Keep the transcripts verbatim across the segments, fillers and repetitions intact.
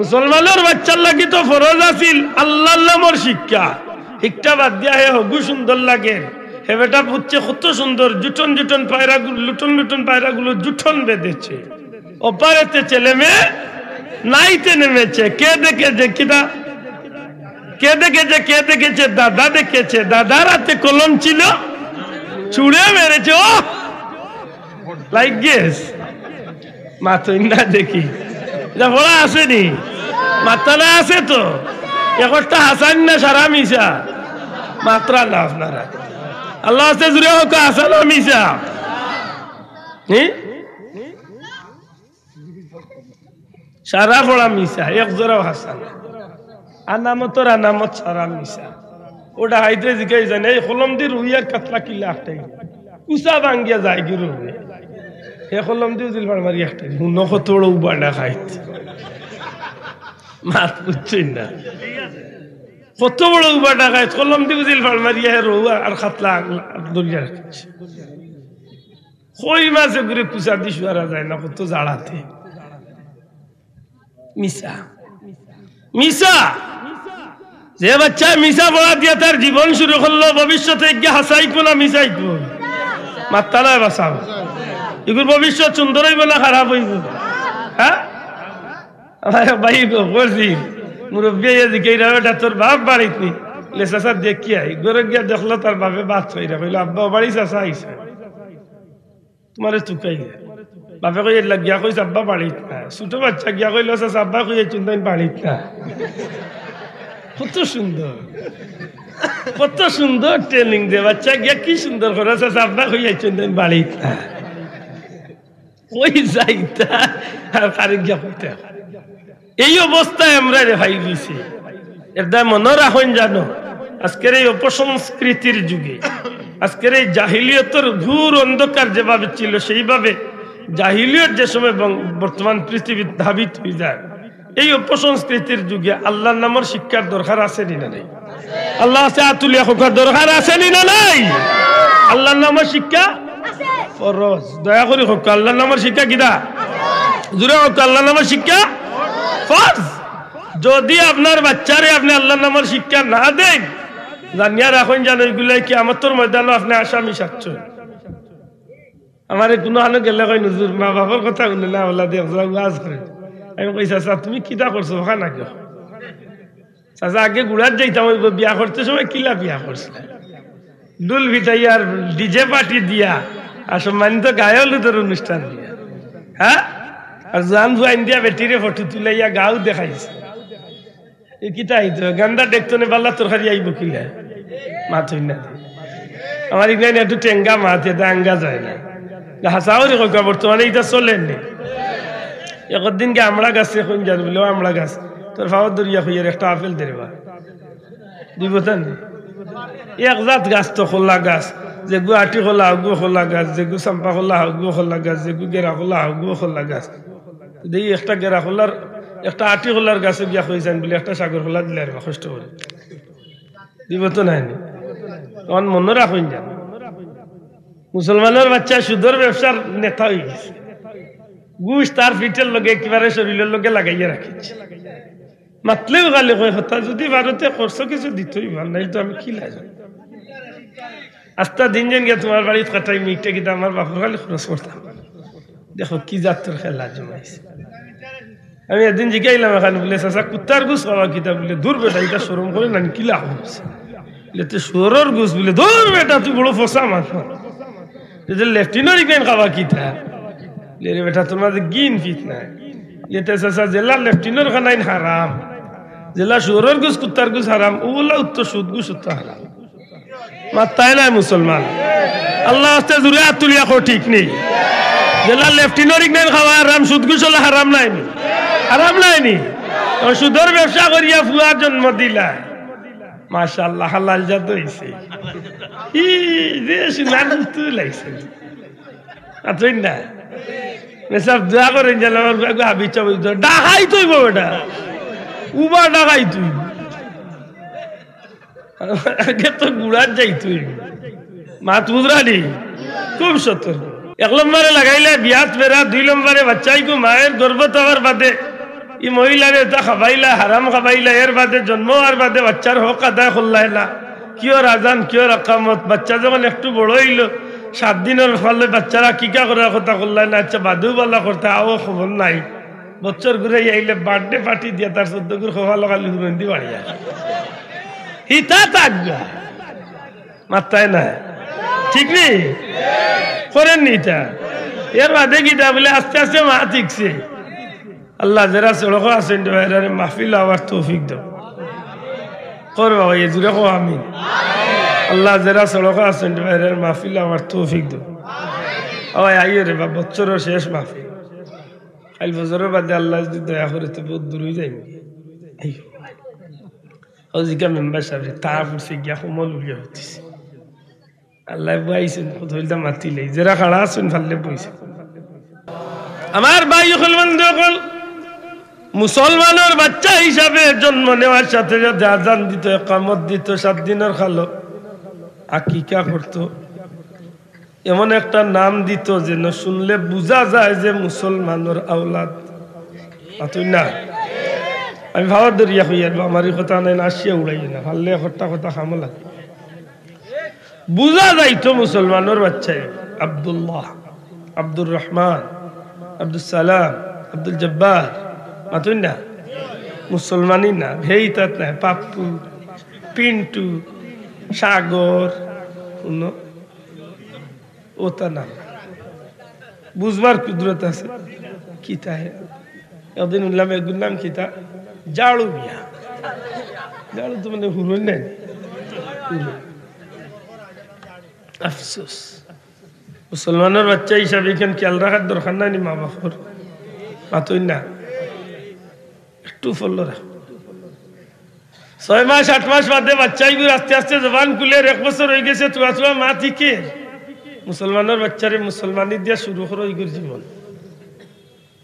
মুসলমানর বাচ্চার লাগি তো ফরজ আছিল আল্লাহর নামর শিক্ষা। শিক্ষা বাদ দিয়া হে হগু সুন্দর লাগে, হে বেটা বুঝছে কত সুন্দর, জুটন জুটন পায়রা গু-, লুটন লুটন পায়রাগুলো জুটন বেঁধেছে। ওপারেতে ছেলে মেয়ে নাইতে নেমেছে। কে দেখেছে? কিতা? কে দেখেছে? কে দেখেছে? দাদা দেখেছে। দাদার হাতে কলম ছিল, ছুঁড়ে মেরেছে। ও লাইক গেস মাতইন না দেখি। এটা পড়া আছে নি? মাত্রা না আছে তো। একটা হাসান না সারা মিছা? মাত্রা না আপনারা। আল্লাহ আছে জুড়ে হোক, হাসান না মিছা? হুম? সারা পড়া মিছা, এক জোড়াও হাসান না। আনামতর আনামত সারা মিছা। ওটা হাইতে জিকাই জানে, এই কলম দি রুইয়ার কাতলা কিলা একটাই। কুচা ভাঙ্গিয়া যায় কি রুইয়া? হে কলম দি উজিল ফাড় মারি একটাই। হুনো কত বড় উবাটা খাইত। মাত বুঝছইন না। কত বড় উবাটা খাইত, কলম দি উজিল ফাড় মারিয়া হে রুইয়া আর কাতলা আগ-, আগ-, দরিয়া রাখছে। কই মাছে ঘুরে কুচা দি শুয়ারা যায় না, কত জাড়াতে। মিছা। মিছা। যে বাচ্চা মিছা পড়া দিয়া তার জীবন শুরু করলো, ভবিষ্যতে গিয়া হাসাইকো না মিছাইকো? মাত্তা নাই বাঁচাও। এগুর ভবিষ্যৎ সুন্দর হইব না খারাপ হইব? হ্যাঁ? আমার এক ভাই গো, করছি, মুরব্বী আইয়া জিকাইরা, "বেটা, তোর বাপ বাড়িত নি?" বলে, "চাচা, দেখি আই।" ঘরে গিয়া দেখলো তার বাপে ভাত খাইরা, কইলো, "আব্বা, ও বাড়ি চাচা আইছে।" তোমারে তুকাই দে। বাপে কই, "এর লাগিয়া কইস আব্বা বাড়িত না।" ছোট বাচ্চা গিয়া কইলো, "চাচা, আব্বা কই আইছইন তাইন বাড়িত না।" কত সুন্দর, কত সুন্দর ট্রেনিং দে বাচ্চা গিয়া, কি সুন্দর করে, "চাচা, আব্বা কই আইছইন তাইন বাড়িত না।" কই যাইতা আর কারে গিয়া কইতা। এই অবস্থায় আমরা রে ভাই দিছি। এর দায় মনে রাখইন জানো, আজকের এই অপসংস্কৃতির যুগে, আজকের এই জাহিলিয়তর ঘোর অন্ধকার যেভাবে ছিল, সেইভাবে জাহিলিয়ত যে সময় বং-, বর্তমান পৃথিবীত ধাবিত হয়ে যায়, এই অপসংস্কৃতির যুগে আল্লাহর নামর শিক্ষার দরকার আছে নি না নাই? আল্লাহ আছে, আতুলিয়া খোকা দরকার আছে নি না নাই? আল্লাহর নামর শিক্ষা ফরজ। দয়া করি হোক, আল্লাহর নামর শিক্ষা কিতা? জুরে হোক, আল্লাহর নামর শিক্ষা ফরজ। যদি আপনার বাচ্চারে আপনি আল্লাহর নামর শিক্ষা না দেন, জানিয়া রাখইন জানো, এইগুলাই কিয়ামতর ময়দানো আপনি আসামি সাচ্ছ। আমারে কোনো আনো গেলে কই, "হুজুর, মা বাপর কথা হুনে না, ওলা দিয়ে ওলা ওয়াজ করে।" আমি কই, "চাচা, তুমি কিতা করছো ওখানে আগে?" চাচা, আগে গুড়াত যাইতাম, ওই বিয়া করতে সময় কিলা বিয়া করছে? ডুল ফিটাইয়া আর ডিজে পার্টি দিয়া, আর সম্মানিত গায়ে হলুদের অনুষ্ঠান দিয়া, হ্যাঁ? আর জান জুয়াইন দিয়া বেটিরে ফটো তুলাইয়া গাও দেখাইছে। এ কিতা আইতো? গান্দা দেখতো নে, বাল্লা তরকারি আইব কিলা? মাতই না। আমার ইগনাইন একটু টেঙ্গা মাত, এটা আঙ্গা যায় না। হাসাওরি কইকা বর্তমানে এটা চলেন নি। একদিন গিয়া আমড়া গাছে কইন যান বলে, "ও আমড়া গাছ, তোর ফাওয়ার দরিয়া কইয়ার একটা আপেল দে রে বা।" দিব তা নি? এক জাত গাছ তো কলা গাছ, যেগু আটি কলা, হগু কলা গাছ, যেগু চাম্পা কলা, হগু কলা গাছ, যেগু গেরা কলা, হগু কলা গাছ। দেখি একটা গেরা কলার, একটা আটি কলার গাছে গিয়া কইছেন বলে একটা সাগর কলা দিলে আর বা কষ্ট করে। দিব তো নাই নি? তখন মনে রাখইন যান। মুসলমানের বাচ্চা সুদর ব্যবসার নেতা হয়ে গেছে। ঘুষ তার পিঠের লগে একেবারে শরীরের লগে লাগাইয়া রাখিছে। মাতলেও খালি কয়, "কথা যদি ভারতে খরচ কিছু দিতই ভার, নাইলে তো আমি কি লাগে?" আস্তা দিন যেন গিয়া তোমার বাড়িত কাটাই মিটে কিতা আমার বাপর খালি খরচ করতাম। দেখো কি জাতর খেলা জমাইছে। আমি একদিন জিকাইলাম এখান বলে, "চাচা, কুত্তার গুস খাওয়া কিতা?" বলে, "দূর বেটা, এটা শরম করে না, কিলা খরচ?" বলে, "তে শুয়োরর গুস।" বলে, "দূর বেটা, তুই বড় ফসা মানুষ।" বলে, "লেফটিনর ইখান খাওয়া কিতা?" বলে, "রে বেটা, তোমার যে গিন ফিত নাই।" বলে, "তে চাচা, জেলা লেফটিনর খানাইন হারাম, জেলা শুয়োরর গুস, কুত্তার গুস হারাম, ওলা উত্তর সুদ গুস উত্তর হারাম।" মাত্তায় নাই মুসলমান। আল্লাহ আস্তে জুরে হাত তুলিয়া কো, ঠিক নি? জেলা লেফটিনর ইখান খাওয়া হারাম, সুদ গুস ওলা হারাম নাই নি? হারাম নাই নি? ও সুদর ব্যবসা করিয়া ফুয়া জন্ম দিলা। মাশাআল্লাহ, হালাল জাত হইছে। ই যে সোনার গুস্তু লাগছে। আতইন না। মেসাব দোয়া করেন যেন আমার গো হাবি চাবি তো ডাকাই তুই বেটা। উবা ডাকাই তুই। আগে তো গুড়াত যাই তুই। মাত বুঝরা নি? খুব সতর্ক। এক নম্বরে লাগাইলে বিয়াত বেড়া, দুই নম্বরে বাচ্চাইগু মায়ের গর্ভ থাকার বাদে ই মহিলারে তা খাবাইলা, হারাম খাবাইলা, এর বাদে জন্ম অওয়ার বাদে বাচ্চার হক আদায় করলায় না। কিওর আজান, কিওর আকামত, বাচ্চা যখন একটু বড় অইলো, সাত দিনর ফালে বাচ্চার আকিকা করার কথা করলায় না, আচ্ছা বাদেউ বালা করতা, আও খবর নাই। বছর ঘুরাই আইলে birthday party দিয়া তার চৌদ্দ গুর কপালো খালি হুরুন্দি বাড়িয়া। হিতা তাগুয়া। মাত্তায় না। ঠিক নি? করেন নি ইতা? এর বাদে কিতা বুলে আস্তে আস্তে মাত হিকছে। আল্লাহ যেরা সড়কো আছইন রে ভাই, এরারে মাহফিল আওয়ার তৌফিক দেও। কর বাবা, এ জুরে কও আমিন। আল্লাহ যেরা সড়কো আছইন রে ভাই, এরারে মাহফিল আওয়ার তৌফিক দেও। ও ভাই, আইও রে বা, বছরর শেষ মাহফিল। কাইল ফজরর বাদে আল্লায় যুদি দয়া করে তো বউত দূর অইযাইমু। আইও। ও জিকা মেম্বার সাবরে, তাপ উঠছে গিয়া কম্বল উড়িয়া উঠিছে। আল্লায় বওয়াইছইন, কত হইলতা মাতিলে। যেরা খাড়া আছইন, পারলে বইছইন। আমার ভাই অকল, বন্ধু অকল, মুসলমানর বাচ্চা হিসাবে জন্ম নেওয়ার সাথে সাথে আজান দিত, একামত দিত, সাত দিনর খালো আকিকা করত, এমন একটা নাম দিত যেন শুনলে বুঝা যায় যে মুসলমানর আওলাদ। মাতইন না? আমি ভাওয়ার দরিয়া কইয়ার বা, আমার ই কথা নাই না, আসিয়া উড়াইও না, পারলে একটা কথা খামো লাগে। বুঝা যাইতো মুসলমানর বাচ্চায়, আব্দুল্লাহ, আব্দুর রহমান, আব্দুস সালাম, আব্দুল জব্বার, মাতইন না? মুসলমানই না, হেইতাত না, পাপ্পু, পিন্টু, সাগর, হুনো, ওতা না। বুঝবার কুদরত আছে। কিতা হে? একদিন হুনলাম, এগুর নাম কিতা? জাড়ু মিয়া। জাড়ু তো মানে হুরুন নাই। হুরুন। আফসোস। মুসলমানর বাচ্চা হিসাবে ইখান খেয়াল রাখার দরকার নাই নি মা বাপর? মাতইন না। একটু ফলো রাখো। ছয় মাস, আট মাস বাদে বাচ্চা ইগুর আস্তে আস্তে জবান খুলের, এক বছর অইগেছে, তুয়া তুয়া মাত হিকের। মুসলমানর বাচ্চারে মুসলমানি দিয়া শুরু করো ইগুর জীবন।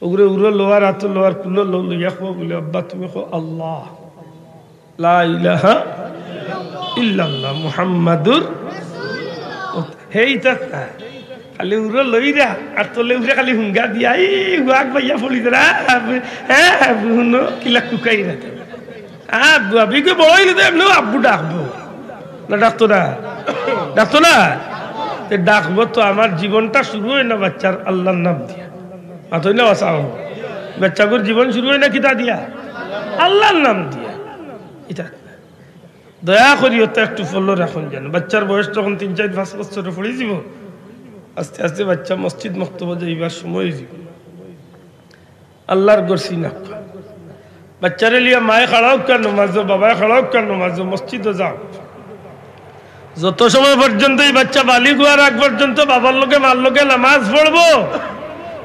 ওগুরে উরো লওয়ার, আতো লওয়ার, কুলো লও, লইয়া কও বুলে, "আব্বা, তুমি কও আল্লাহ, লা ইলাহা ইল্লাল্লাহ মুহাম্মাদুর।" হেইতাত না। খালি উরো লইরা, আর তলে উরো খালি হুঙ্গা দিয়া, "এই, হুয়াক ভাইয়া ফড়ি ধরা, হ্যাঁ, হুনো, কিলা কুকাই না।" আব্বু, আব্বু, ইগু বড় অইলে তো এমনেও আব্বু ডাকবো। না ডাকতো না? ডাকতো না? তে ডাকবো তো, আমার জীবনটা শুরু অয় না বাচ্চার আল্লাহর নাম দিয়া। মাতইন না বাচ্চা? বাচ্চাগুর জীবন শুরু অয় না কিতা দিয়া? আল্লাহর নাম দিয়া। ইতা দয়া করি ওতা একটু ফলো রাখইন যেন। বাচ্চার বয়স তখন তিন, চাইর, পাঁচ বছরে পড়ি যিবো। আস্তে আস্তে বাচ্চা মসজিদ মক্তবো যাইবার সময় অই যিবো। আল্লাহর ঘর চিনা। বাচ্চারে লইয়া মায়ে খাড়া অউক্কা নমাজো, বাবায় খাড়া অউক্কা নমাজো, মসজিদো যাও। যত সময় পর্যন্ত ই বাচ্চা বালিগ অওয়ার আগ পর্যন্ত বাবার লগে মার লগে নমাজ পড়বো,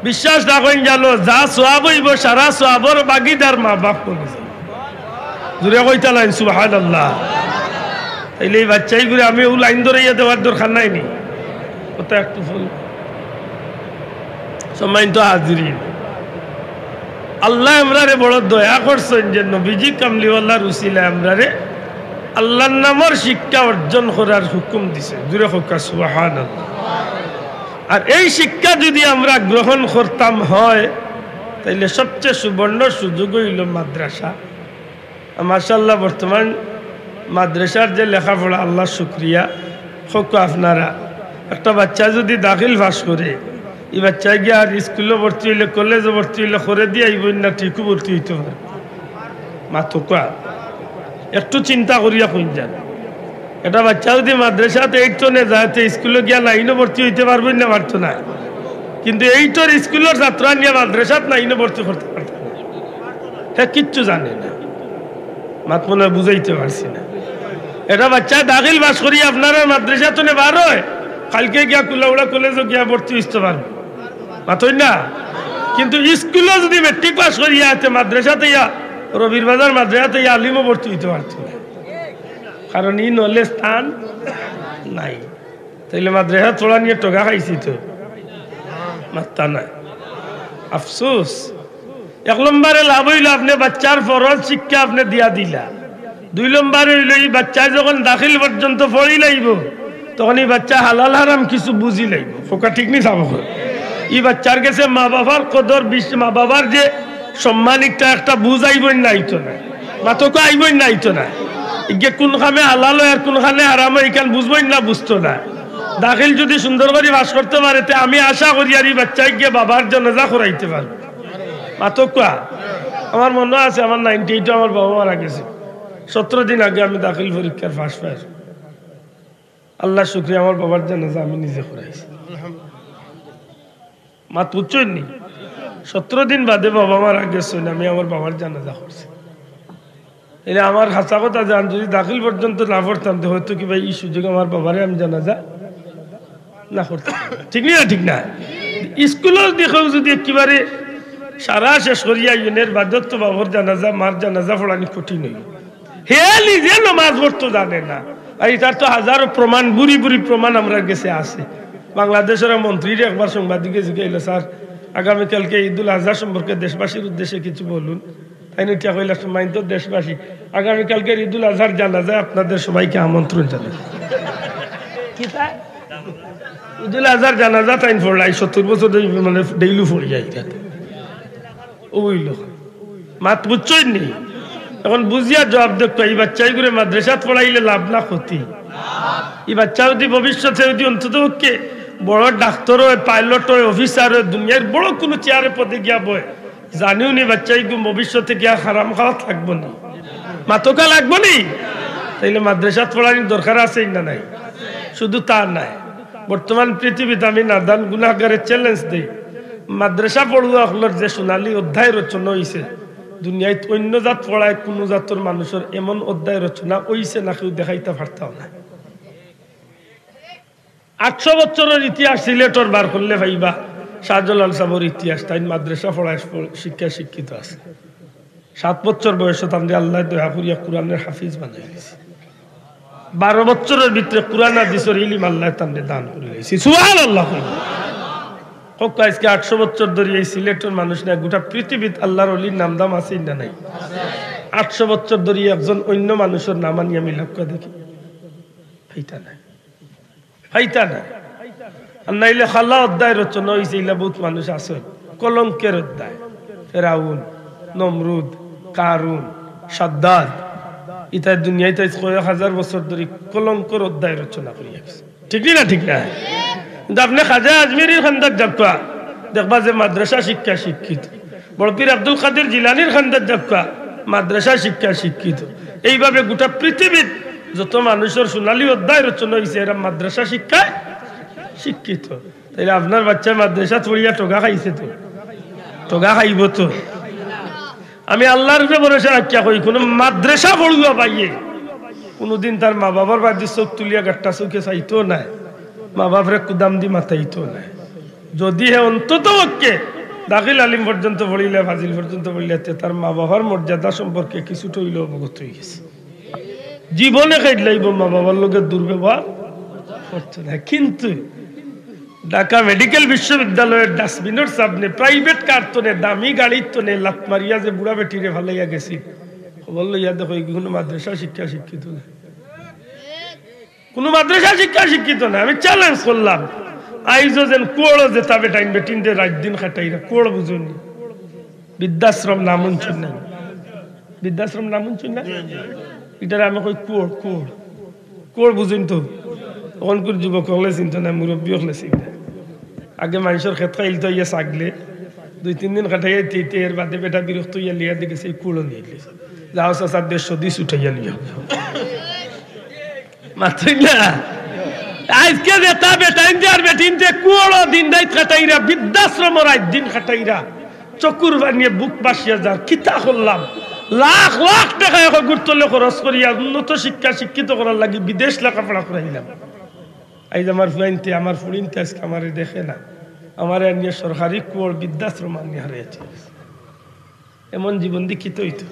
বিশ্বাস রাখইন জানো, যা সওয়াব অইবো, সারা সওয়াবর ভাগীদার মা বাপ অইবো। জুরে কইতা নাইন, সুবহানাল্লাহ। তাইলে ই বাচ্চা ইগুরে আমি অউ লাইন ধরাইয়া দেওয়ার দরকার নাই নি? ওতা একটু ফলো। সম্মানিত হাজিরিন, আল্লায় আমরারে বড় দয়া করছইন যে নবীজি কামলিওয়ালার উসিলায় আমরারে আল্লাহর নামর শিক্ষা অর্জন করার হুকুম দিছে। জুরে কউক্কা সুবহানাল্লাহ। আর এই শিক্ষা যুদি আমরা গ্রহণ করতাম হয়, তাইলে সবচেয়ে সুবর্ণ সুযোগ অইলো মাদ্রাসা। আর মাশাআল্লাহ, বর্তমান মাদ্রাসার যে লেখাপড়া, আল্লাহর শুকরিয়া। কউক্কা আপনারা, একটা বাচ্চা যুদি দাখিল পাশ করে, ই বাচ্চায় গিয়া আর ইস্কুলো ভর্তি অইলে, কলেজো ভর্তি অইলে, করে দিয়া আইবো না, ঠিকউ ভর্তি অইতো পারবো। মাতউক্কা, একটু চিন্তা করিয়া কইন যান। একটা বাচ্চা যুদি মাদ্রাসাত এইট টেনে যায়, তে ইস্কুলো গিয়া নাইনো ভর্তি অইতে পারবো না, পারতো না। কিন্তু এইটর ইস্কুলর ছাত্র আনিয়া মাদ্রাসাত নাইনো ভর্তি করতে পারতো না। হে কিচ্ছু জানে না। মাত মনে অয় বুঝাইতে পারছি না। এটা বাচ্চা দাখিল পাশ করি আপনারার মাদ্রাসা তনে বার অয়, কাইলকে গিয়া কুলাউড়া কলেজো গিয়া ভর্তি অইতে পারবো। মাতইন না? কিন্তু ইস্কুলো যুদি মেট্রিক পাশ করিয়া আইতে মাদ্রাসাত ইয়া, রবির বাজার মাদ্রাসাত ইয়া আলিমো ভর্তি অইতে পারতো না। কারণ ই নলেজ তান নাই। তাইলে মাদ্রাসাত পড়া নিয়া ঠগা খাইছি তো। মাত্তা নাই। আফসোস। এক নম্বরে লাভ অইলো আপনে বাচ্চার ফরজ শিক্ষা আপনে দিয়া দিলা। দুই নম্বরে অইলো ই বাচ্চায় যখন দাখিল পর্যন্ত পড়ি লাইবো, তখন ই বাচ্চা হালাল হারাম কিছু বুঝি লাইবো। কউক্কা ঠিক নি সাব? ই বাচ্চার গেছে মা বাবার কদর, বিশ-, মা বাবার যে সম্মানিকটা একটা বুঝাইবই না, আইতো না। মাতকো আইবই না, আইতো না। ইগে কোন কামে হালাল অয় আর কোন কামে হারাম অয়, ইখান বুঝবই না, বুঝতো না। দাখিল যদি সুন্দর করি পাশ করতে পারে, তে আমি আশা করি আর ই বাচ্চায় গিয়া বাবার জানাজা করাইতে পারবো। মাতকো, আমার মনো আছে, আমার নাইনটি এইটে আমার বাবা মারা গেছে। সতেরো দিন আগে আমি দাখিল পরীক্ষার ফার্স্ট পাইছি। আল্লাহর শুকরিয়া, আমার বাবার জানাজা আমি নিজে করাইছি। মাত বুঝছইন নি? সতেরো দিন বাদে বাবা মারা গেছইন, আমি আমার বাবার জানাজা করছি। এরে আমার হাছা কথা জান, যদি দাখিল পর্যন্ত না পড়তাম, তো হয়তো কিবা ই সুযোগ আমার বাবারে আমি জানাজা না করতাম। ঠিক নি না? ঠিক না? স্কুলো দেখো যদি একেবারে সারা শেষ করিয়া ইউনের বাদত তো বাবার জানাজা, মার জানাজা পড়ানি কঠিন অইল। হে নিজে নমাজ পড়তো জানে না। আর ইতার তো হাজারো প্রমাণ, বুড়ি বুড়ি প্রমাণ আমরার গেছে আছে। বাংলাদেশর এক মন্ত্রীরে একবার সাংবাদিকে জিগাইল, "স্যার, আগামীকালকে ঈদুল আজহা সম্পর্কে দেশবাসীর উদ্দেশ্যে কিছু বলুন।" তাইন উঠিয়া কইলা, "সম্মানিত দেশবাসী, আগামীকালকের ঈদুল আজহার জানাজায় আপনাদের সবাইকে আমন্ত্রণ জানাই।" কিতা? ঈদুল আজহার জানাজা তাইন পড়লা, এই সত্তর বছর ধরি মানে ডেইলি পড়ি যাই। ওইলো। মাত বুঝছইন নি? এখন বুঝিয়া জবাব দেউক্কা, ই বাচ্চাইগুরে মাদ্রাসাত পড়াইলে লাভ না ক্ষতি? ই বাচ্চা যদি ভবিষ্যতে যদি অন্তত পক্ষে বড় ডাক্তার অয়, পাইলট অয়, অফিসার অয়, দুনিয়ার বড় কুনু চেয়ারে পদে গিয়া বয়, জানিও নি বাচ্চাইগু ভবিষ্যতে গিয়া হারাম খাওয়াত লাগবো নি? মাতকো লাগবো নি? তাইলে মাদ্রাসাত পড়ানির দরকার আছে না নাই? শুধু তা নায়, বর্তমান পৃথিবীত আমি নাদান গুনাহগারে চ্যালেঞ্জ দেই, মাদ্রাসা পড়ুয়া অকলর যে সোনালী অধ্যায় রচনা অইছে, দুনিয়াত অইন্য জাত পড়ায় কুনু জাতর মানুষর এমন অধ্যায় রচনা অইছে না, কেউ দেখাইতা পারতাও না। আটশো বছরর ইতিহাস সিলেটর বার করলে পাইবা, শাহজালাল সাবর ইতিহাস, তাইন মাদ্রাসা পড়ায় শিক্ষা শিক্ষিত আছে। সাত বছর বয়সে তানরে আল্লায় দয়া করিয়া কোরআনের হাফিজ বানাই দিছে। বারো বছরর ভিতরে কোরআন হাদিসর ইলিম আল্লায় তানরে দান করি দিছে। সুবহানাল্লাহ। কউক্কা, আইজকে আটশো বছর ধরি এই সিলেটর মানুষ না, গোটা পৃথিবীত আল্লার অলির নাম দাম আছে না নাই? আটশো বছর ধরি একজন অইন্য মানুষর নাম আনিয়া মিলাউক্কা দেখি, পাইতা নায়। পাইতা নায়। আর নাইলে কালা অধ্যায় রচনা অইছে, ইলা বউত মানুষ আছে। কলঙ্কের অধ্যায়, ফেরাউন, নমরুদ, কারুন, সাদ্দাদ, ইতায় দুনিয়াত আইজ কয়েক হাজার বছর ধরি কলঙ্কর অধ্যায় রচনা করিয়া গেছে। ঠিক নি না? ঠিক না? কিন্তু আপনে খাজা আজমিরির খান্দাত যাউক্কা, দেখবা যে মাদ্রাসা শিক্ষা শিক্ষিত। বড় পীর আব্দুল কাদের জিলানির খান্দাত যাউক্কা, মাদ্রাসা শিক্ষা শিক্ষিত। এইভাবে গোটা পৃথিবীত যত মানুষর সোনালী অধ্যায় রচনা অইছে, এরা মাদ্রাসা শিক্ষায় শিক্ষিত। তাইলে আপনার বাচ্চায় মাদ্রাসাত পড়িয়া ঠগা খাইছে তো, ঠগা খাইবো তো। আমি আল্লার উপরে ভরসা রাখিয়া কই, কুনু মাদ্রাসা পড়ুয়া ভাইয়ে কুনুদিন তার মা বাবার বায়দি চউখ তুলিয়া গাট্টা চউখে চাইতো নায়, মা বাপরে কুদাম দি মাতাইতো নায়। যদি হে অন্তত পক্ষে দাখিল আলিম পর্যন্ত পড়িলে, ফাজিল পর্যন্ত পড়িলে, তে তার মা বাবার মর্যাদা সম্পর্কে কিছুটা অইলেও অবগত অইগেছে। জীবনে খেদলাইবো মা বাবার লগে দুর্ব্যবহার করতো না। কিন্তু ঢাকা মেডিকেল বিশ্ববিদ্যালয়ের ডাস্টবিনর সামনে প্রাইভেট কার তনে, দামি গাড়ির তনে লাত মারিয়া যে বুড়া বেটিরে ফালাইয়া গেছিল, খবর লইয়া দেখো, ইগু কুনু মাদ্রাসা শিক্ষা শিক্ষিত না, কুনু মাদ্রাসা শিক্ষা শিক্ষিত না। আমি চ্যালেঞ্জ করলাম, আইজও যেন কুয়াড়ো যেতা বেটাইন বেটিনতে রাইত দিন খাটাইরা, কুয়াড়ো বুঝইন নি? বৃদ্ধাশ্রম নাম হুনছইন না? বৃদ্ধাশ্রম নাম হুনছইন না? ইটারে আমি কই কুয়াড়, কুয়াড়। কুয়াড় বুঝইন তো? অখনকুর যুবক অকলে চিনতো না, মুরব্বি অকলে চিনতো। আগে মানষর খেত খাইলতো ইয়া ছাগলে, দুই তিন দিন খাটাইয়া ইতে ইতে এর বাদে বেটা বিরক্ত অইয়া লইয়া দেখে সেই কুয়াড়ো নিয়া আইলে। যাও চাচা, দেড়শো দিস উঠাইয়া লইয়া। মাতইন না। আইজকে যেতা বেটাইনতে আর বেটিনতে কুয়াড়ো দিন রাইত খাটাইরা, বৃদ্ধাশ্রমো রাইত দিন খাটাইরা, চকুর পানিয়ে বুক ভাসিয়া যার। কিতা করলাম? লাখ লাখ টেকা অখন গুরুত্বলে খরচ করিয়া উন্নত শিক্ষা শিক্ষিত করার লাগি বিদেশ লেখাপড়া করাইলাম। আইজ আমার ফুয়াইনতে, আমার ফুড়িনতে আইজকে আমারে দেখে না, আমারে আনিয়া সরকারি কুয়াড় বৃদ্ধাশ্রম আনিয়া হারাইয়া দিছে। এমন জীবন দি কিতা অইতো?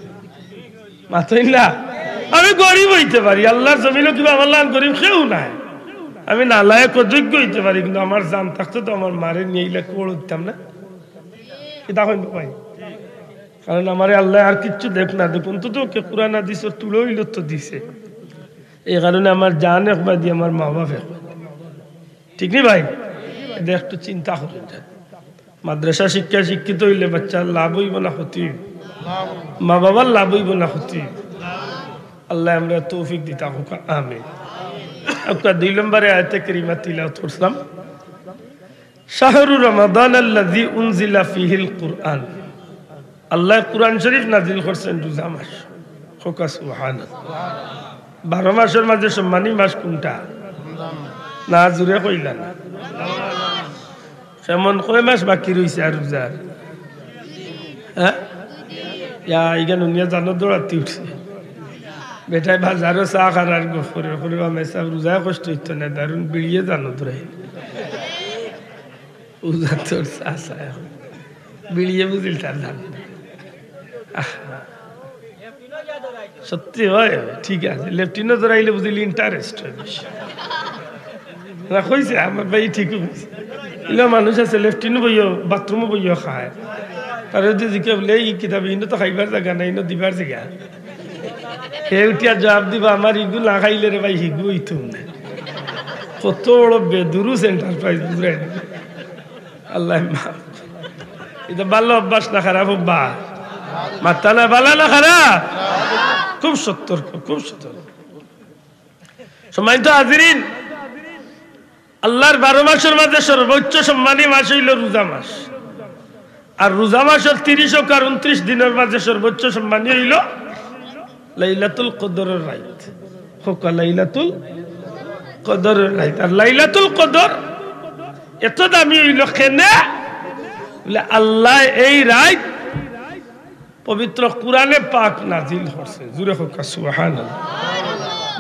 মাতইন না। আমি গরিব অইতে পারি, আল্লার জমিনো কিবা আমার লাখান গরিব কেউ নাই। আমি নালায়েক অযোগ্য অইতে পারি, কিন্তু আমার জান থাকতে তো আমার মারে নিয়া ইলা কুয়াড়ো দিতাম না। কিতা কইন ভাই? কারণ আমারে আল্লায় আর কিচ্ছু দেউক না দেউক, অন্তত পক্ষে কোরআন হাদিসর তুলো অইলো তো দিছে। এই কারণে আমার জান একবায়দি, আমার মা বাপ একবায়দি। ঠিক নি ভাই? ইটা একটু চিন্তা করইন। মাদ্রাসা শিক্ষায় শিক্ষিত অইলে বাচ্চার লাভ অইবো না ক্ষতি অইবো? মা বাবার লাভ অইবো না ক্ষতি অইবো? আল্লায় আমরারে তৌফিক দিতা হউক্কা, আমিন। একটা দুই নম্বরে আয়াতে কারিমা তিলাওয়াত করছিলাম, "শাহরু রমাদানাল্লাযী উনজিলা ফীহিল কুরআন।" আল্লায় কুরআন শরীফ নাজিল করছইন রোজা মাস। হউক্কা সুবহানাল্লাহ। বারো মাসর মাঝে সম্মানী মাস কুনটা? না, জুরে কইলা না। কেমন কয় মাস বাকি রইছে আর রোজার? হ্যাঁ? ইয়া, ইখান হুনিয়া জানো দৌড়াতি উঠছে। বেটায় বাজারো চা খার আর গফ করে, করে, "বা মেসাব রোজায় কষ্ট অইতো না, দারুণ বিড়িয়ে জানো দৌড়াই।" রোজা তোর চা চা এখন। বিড়িয়ে বুঝিল তার জানো। আহ। সত্যি অয়, ঠিক আছে। লেফটিনও জড়াইলে বুঝিলি interest অয় বেশি। না, কইছে, আমার ভাই ঠিকই কইছে। ইলা মানুষ আছে, লেফটিনও বইও, বাথরুমও বইও খায়। তারে যদি জিকে বুলে, "এই কিতাবে ইনো তো খাইবার জাগা নাই, ইনো দিবার জাগা।" হে উঠিয়া জবাব দিবা, "আমার ইগু না খাইলে রে ভাই, হিগু অইতো না।" কত বড় বেদুরুস enterprise, বুঝলেন? আল্লায় মাফ করো। ইটা ভালা অভ্যাস না খারাপ অভ্যাস? মাত্তা না, ভালা না খারাপ? খুব সতর্ক, খুব সতর্ক। সম্মানিত হাজিরিন, আল্লার বারো মাসর মাঝে সর্বোচ্চ সম্মানী মাস অইলো রোজা মাস। আর রোজা মাসর তিরিশ অউক আর ঊনত্রিশ দিনর মাঝে সর্বোচ্চ সম্মানী অইলো লাইলাতুল কদরর রাইত। হউক্কা লাইলাতুল কদরর রাইত। আর লাইলাতুল কদর এত দামি অইলো কেনে? বুলে আল্লায় এই রাইত পবিত্র কুরআনে পাক নাজিল করছে। জুরে হউক্কা সুবহানাল্লাহ।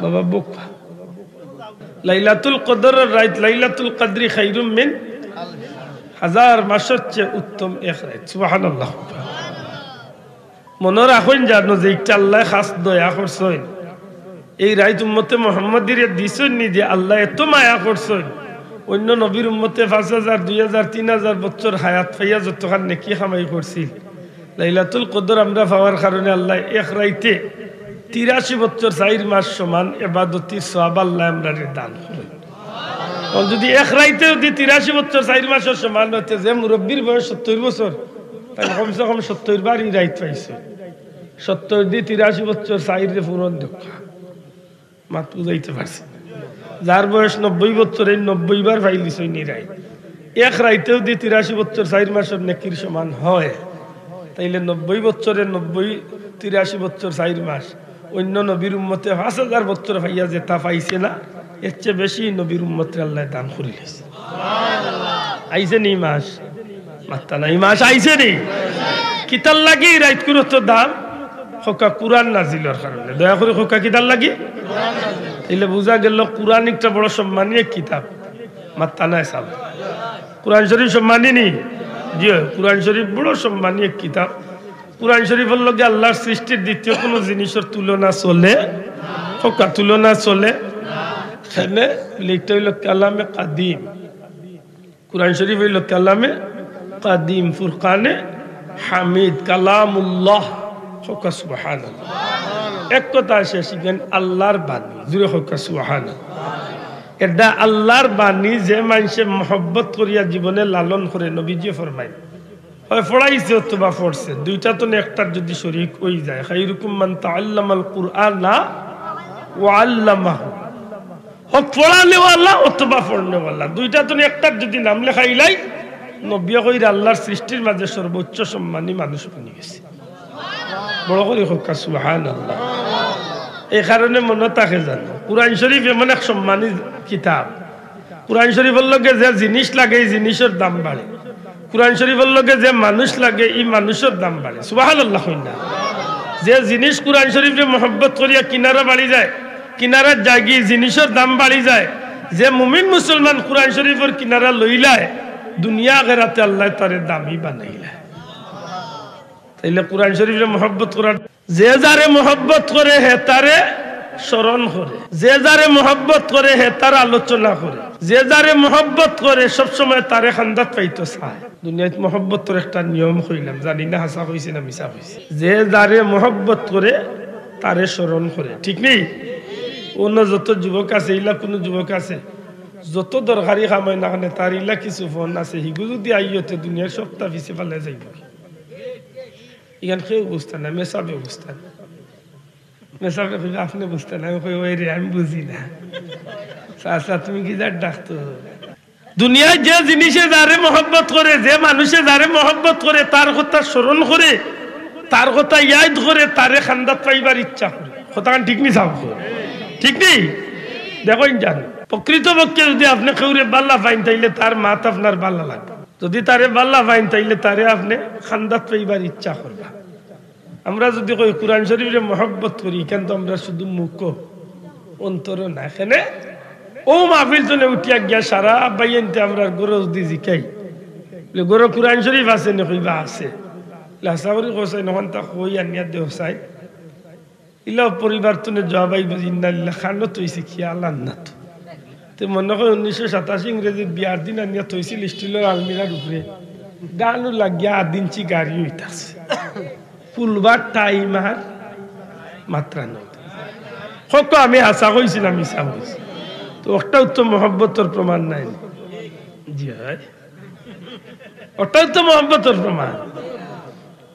বাবা বুক। লাইলাতুল কদরর রাইত, লাইলাতুল কদরি খাইরুম মিন হাজার মাসর চেয়ে উত্তম এক রাইত। সুবহানাল্লাহ। মনো রাখইন জানো যে ইটা আল্লায় খাস দয়া করছইন। এই রাইত উম্মতে মুহাম্মদীরে দিছইন নি যে আল্লায় এত মায়া করছইন। অইন্য নবীর উম্মতে পাঁচ হাজার, দুই হাজার, তিন হাজার বছর হায়াত পাইয়া যতখান নেকি কামাই করছিল, লাইলাতুল কদর আমরা পাওয়ার কারণে আল্লায় এক রাইতে তিরাশি বছর চাইর মাস সমান এবাদতির সওয়াব আল্লায় আমরারে দান করইন। অখন যদি এক রাইতে যদি তিরাশি বছর চাইর মাসর সমান অয়, তে যে মুরব্বির বয়স সত্তইর বছর, তাইন কমসে কম সত্তইর বার ই রাইত পাইছইন। সত্তইর দি তিরাশি বছর চাইররে পূরণ দেউক্কা। মাত বুঝাইতে পারছি? যার বয়স নব্বই বছর, এই নব্বই বার পাইলিছইন ই রাইত। এক রাইতে যদি তিরাশি বছর চাইর মাসর নেকির সমান অয়, তাইলে নব্বই বছরে নব্বই, তিরাশি বছর চাইর মাস, অইন্য নবীর উম্মতে পাঁচ হাজার বছর পাইয়া যেতা পাইছে না, এর চেয়ে বেশি নবীর উম্মতরে আল্লায় দান করিলিছে। আইছে নি মাস? মাত্তা নাই, মাস আইছে নি? কিতার লাগি রাইতকুর অত দাম? হউক্কা কুরআন নাজিলর কারণে। দয়া করি হউক্কা কিতার লাগি? তাইলে বুঝা গেল কুরআন একটা বড় সম্মানী এক কিতাব। মাত্তা নাই সাব। কুরআন শরীফ সম্মানী নি? জি অয়, কুরআন শরীফ বড় সম্মানী এক কিতাব। কুরআন শরীফর লগে আল্লার সৃষ্টির দ্বিতীয় কুনু জিনিসর তুলনা চলে? হউক্কা তুলনা চলে? কেনে? ইটা অইলো কালামে কাদিম। কুরআন শরীফ অইলো কালামে কাদিম, ফুরকানে হামিদ, কালামুল্লাহ। হউক্কা সুবহানাল্লাহ। এক কথায় শেষ, ইখান আল্লার বাণী। জুরে হউক্কা সুবহানাল্লাহ। এটা আল্লার বাণী, যে মানষে মহব্বত করিয়া জীবনে লালন করে, নবীজিয়ে ফরমাইন। অয় পড়াইছে অথবা পড়ছে, দুইটা তনে একটার যদি শরিক অই যায়, খাইরুকুম মান তাআল্লামাল কুরআনা ওয়া আল্লামাহু। হক পড়ানেওয়ালা অথবা পড়নেওয়ালা, দুইটা তনে একটার যদি নাম লেখাইলাই, নবীয়ে কইরা আল্লার সৃষ্টির মাঝে সর্বোচ্চ সম্মানী মানুষ বনি গেছে। বড় করি হউক্কা সুবহানাল্লাহ। এই কারণে মনো থাকে জানো, কুরআন শরীফ এমন এক সম্মানী কিতাব, কুরআন শরীফর লগে যে জিনিস লাগে, ই জিনিসর দাম বাড়ে। কুরআন শরীফর লগে যে মানুষ লাগে, ই মানুষর দাম বাড়ে। সুবহানাল্লাহ কইন না? যে জিনিস কুরআন শরীফরে মহব্বত করিয়া কিনারা বাড়ি যায়, কিনারাত যায়গি, জিনিসর দাম বাড়ি যায়। যে মুমিন মুসলমান কুরআন শরীফর কিনারা লইলায়, দুনিয়া আখেরাতে আল্লায় তারে দামি বানাইলায়। তাইলে কুরআন শরীফরে মহব্বত করার, যে যারে মহব্বত করে হে তারে স্মরণ করে, যে যারে মহব্বত করে হে তার আলোচনা করে, যে যারে মহব্বত করে সবসময় তারে খান্দাত পাইতো চায়। দুনিয়াত মহব্বতর একটা নিয়ম কইলাম, জানি না হাছা কইছি না মিছা কইছি। যে যারে মহব্বত করে তারে স্মরণ করে, ঠিক নি? অন্য যত যুবক আছে, ইলা কুনু যুবক আছে যত দরকারি কাম অয় না কেনে, তার ইলা কিছু ফন্দ আছে, হিগু যুদি আইয়ো তে দুনিয়ার সবতা পিছে ফালাই যাইবো। ইখান কেউ বুঝতা না, মেসাবে বুঝতা না। মেসাবে কইবা, "আপনে বুঝতা না।" আমি কই, "ওই রে, আমি বুঝি না।" "চাচা, তুমি কি যার ডাকতো?" দুনিয়ায় যে জিনিসে যারে মহব্বত করে, যে মানুষে যারে মহব্বত করে, তার কথা স্মরণ করে, তার কথা ইয়াদ করে, তারে কান্দাত পাইবার ইচ্ছা করে। কথাখান ঠিক নি সাব? ঠিক নি? দেখইন যান, প্রকৃতপক্ষে যুদি আপনে কেউরে বালা পাইন, তাইলে তার মাত আপনার বালা লাগবো। যুদি তারে বালা পাইন, তাইলে তারে আপনে কান্দাত পাইবার ইচ্ছা করবা। আমরা যুদি কই কোরআন শরীফরে মহব্বত করি, ইখান তো আমরা শুধু মুখো, অন্তরো না। কেনে অউ মাহফিল তনে উঠিয়া গিয়া সারা বাইয়াইন্তে আমরার ঘরো যুদি জিকাই, বলে, "ঘরো কোরআন শরীফ আছে নি?" কইবা, "আছে।" বলে, "হাছা করি কও চাইন, অখানতা কই আনিয়া দেও চাইন।" ইলাও পরিবার তনে জবাব আইবো, "ইন্না লিল্লাহ, কানো থইছে, খিয়াল আর না তো।" তে মনো কয় উনিশশো সাতাশি ইংরেজির বিয়ার দিন আনিয়া থইছিল স্টিলর আলমিরার উপরে, গানও লাগিয়া আধ ইঞ্চি গাড়ি অইতাছে। ফুলবার টাইম আর মাত্রা নাই। কউক্কা, আমি হাছা কইছি না মিছা কইছি? তে অটাউ তো মহব্বতর প্রমাণ নায় নি? জি অয়, অটাউ তো মহব্বতর প্রমাণ।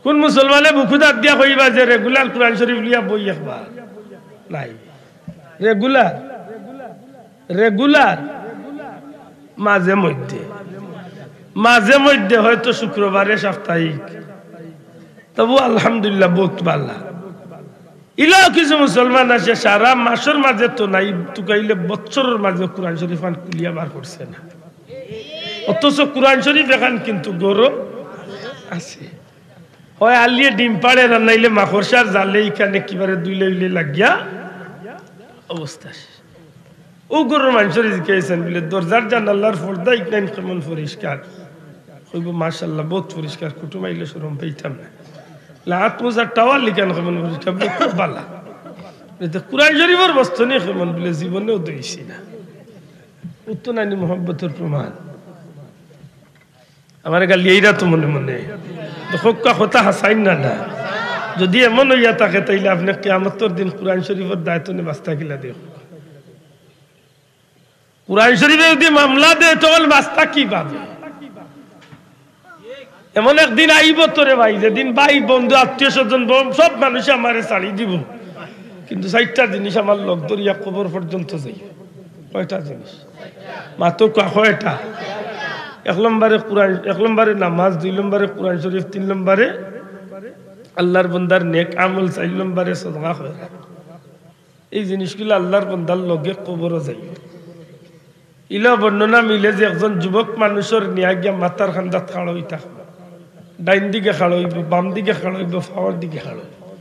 কুন মুসলমানে বুকুত আত দিয়া কইবা যে রেগুলার কোরআন শরীফ লইয়া বই একবার? নাই। রেগুলার, রেগুলার মাঝে মধ্যে, মাঝে মধ্যে হয়তো শুক্রবারে সাপ্তাহিক, তবু আলহামদুলিল্লাহ বউত বালা। ইলাও কিছু মুসলমান আছে সারা মাসর মাঝে তো নাই, তুকাইলে বছরর মাঝে কোরআন শরীফ খান খুলিয়া বার করছে না, অথচ কোরআন শরীফ এখান কিন্তু ঘরো আছে। হয় আলিয়ে ডিম পাড়ে, আর নাইলে মাকড়সার জালে ইখান একেবারে দুইলে উইলে লাগিয়া অবস্থা শেষ। অউ ঘরর মানষরে জিকাইছইন বলে, "দরজার জানালার পর্দা ইখান কেমন পরিষ্কার?" কইবো, "মাশাআল্লাহ, বউত পরিষ্কার, কুটুম আইলে শরম পাইতাম না।" লাত মোজার টাওয়াল ইখান কেমন পরিষ্কার? বলে, "খুব বালা।" বলে, "তে কোরআন শরীফর বস্তু নি কেমন?" বলে, "জীবনেও ধইছি না।" অউ তো নায় নি মহব্বতর প্রমাণ? আমারে গালি এইরা তো মনে মনে। তে কউক্কা, কথা হাছাইন না না? যুদি এমন অইয়া থাকে, তাইলে আপনে কিয়ামতর দিন কোরআন শরীফর দায় তনে বাচতা কিলা দেখো। কোরআন শরীফে যুদি মামলা দেয়, তখন বাচতা কিভাবে? এমন একদিন আইবো তো রে ভাই, যেদিন ভাই, বন্ধু, আত্মীয় স্বজন, ব-, সব মানষে আমারে ছাড়ি দিবো, কিন্তু চাইরটা জিনিস আমার লগ ধরিয়া কবর পর্যন্ত যাইবো। কয়টা জিনিস? মাতো কয়-, কয়টা? এক নম্বরে কোরআন, এক নম্বরে নামাজ, দুই নম্বরে কোরআন শরীফ, তিন নম্বরে আল্লার বন্দার নেক আমল, চাইর নম্বরে সদকা খয়রাত। এই জিনিসগুলা আল্লার বন্দার লগে কবরো যাইবো। ইলা বর্ণনা মিলে যে একজন যুবক মানুষর নিয়া গিয়া মাতার কান্দাত খাড়া অই থাকবো, ডাইন দিকে খাড়া অইবো, বাম দিকে খাড়া অইবো, পাওর দিকে খাড়া অইবো।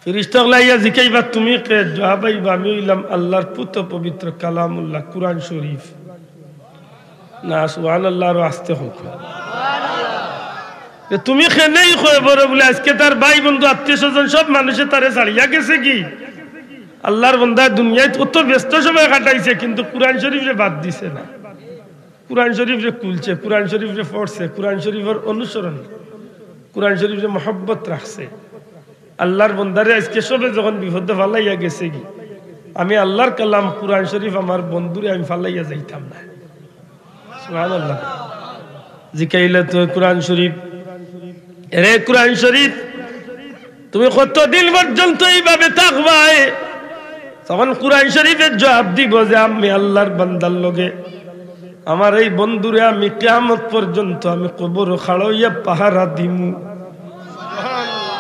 ফিরিস্তা অকলে আইয়া জিকাইবা, "তুমি কে?" জবাব আইবো, "আমি অইলাম আল্লার পুত পবিত্র কালামুল্লাহ, কোরআন শরীফ।" না, সুবহানাল্লাহ, আরো আস্তে কউক্কা। যে তুমি কেনে ই কবরো? বলে, আইজকে তার ভাই বন্ধু আত্মীয় স্বজন সব মানষে তারে ছাড়িয়া গেছেগি। আল্লার বন্দায় দুনিয়াত অত ব্যস্ত সময় কাটাইছে, কিন্তু কোরআন শরীফরে বাদ দিছে না। কোরআন শরীফরে খুলছে, কোরআন শরীফরে পড়ছে, কোরআন শরীফর অনুসরণ, কোরআন শরীফরে মহব্বত রাখছে। আল্লার বন্দারে আইজকে সবে যখন বিপদো ফালাইয়া গেছেগি, আমি আল্লার কালাম কোরআন শরীফ আমার বন্ধুরে আমি ফালাইয়া যাইতাম না। সুবহানাল্লাহ। জিকাইলা তো কোরআন শরীফ, "এরে কোরআন শরীফ, তুমি কতদিন পর্যন্ত এইভাবে থাকবায়?" তখন কোরআন শরীফে জবাব দিবো যে, "আমি আল্লার বান্দার লগে আমার এই বন্ধুরে আমি কিয়ামত পর্যন্ত আমি কবরো খাড়া অইয়া পাহারা দিমু।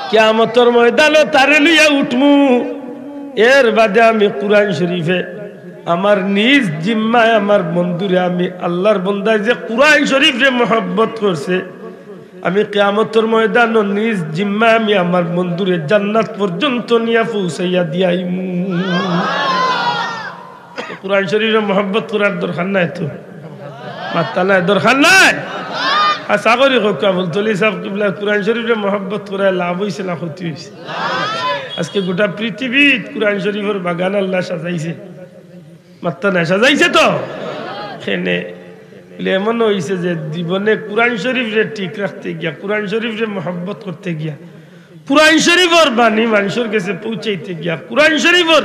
কিয়ামতর ময়দানো তারে লইয়া উঠমু। এর বাদে আমি কোরআন শরীফে আমার নিজ জিম্মায় আমার বন্ধুরে আমি আল্লার বন্দায় যে কোরআন শরীফরে মহব্বত করছে, আমি কিয়ামতর ময়দানো নিজ জিম্মায় আমি আমার বন্ধুরে জান্নাত পর্যন্ত নিয়া পৌঁছাইয়া দিয়া আইমু।" কোরআন শরীফরে মহব্বত করার দরকার নাই তো? মাত্তা নাই, দরকার নাই? আশা করি কউক্কা, ফুলতলি ছাব কিবলা, কোরআন শরীফরে মহব্বত করায় লাভ অইছে না ক্ষতি অইছে? আইজকে গোটা পৃথিবীত কোরআন শরীফর বাগান আল্লায় সাজাইছে। মাত্তা নাই, সাজাইছে তো? কেনে? বলে, এমন অইছে যে জীবনে কোরআন শরীফরে ঠিক রাখতে গিয়া, কোরআন শরীফরে মহব্বত করতে গিয়া, কোরআন শরীফর বাণী মানষর গেছে পৌঁছাইতে গিয়া, কোরআন শরীফর